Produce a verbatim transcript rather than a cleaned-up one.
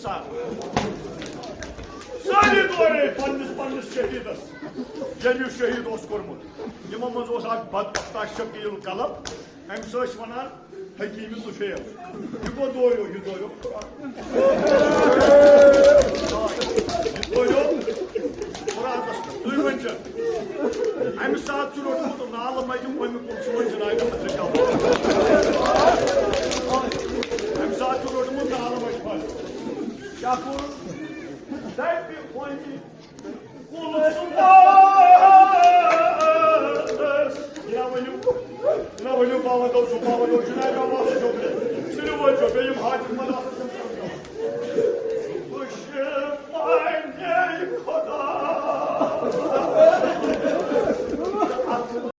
سارے دورے پننِس پننِس شہیدس، ییٚمۍ یہِ شہید اوس کوٚرمُت۔ یِمو منٛز اوس اکھ بدبختا شکیل کلب، أمِس ٲسۍ ونان حکیٖم طفیل۔ یہِ گوٚو دورو، یہِ دورو۔ یہِ دورو۔ تُہۍ ؤنۍ زیو، اَمہِ ساتہٕ چھُ روٚٹمُت نالہٕ مَتہِ وۄمہِ کُل سون جنابِ حضرت۔ اَمہِ ساتہٕ چھُ روٚٹمُت نالہٕ مَتہِ پھل۔ کیٛاہ کوٚر؟ دَپہِ وۄمہِ کُل سُمبارس۔ جناب ؤنِو، جناب ؤنِو، بابا دو چھُ، بابا دو چھُ، جناب بابا چھُ، صرف وۄنۍ چھُ، بیٚیہِ یِم حاجت مدد۔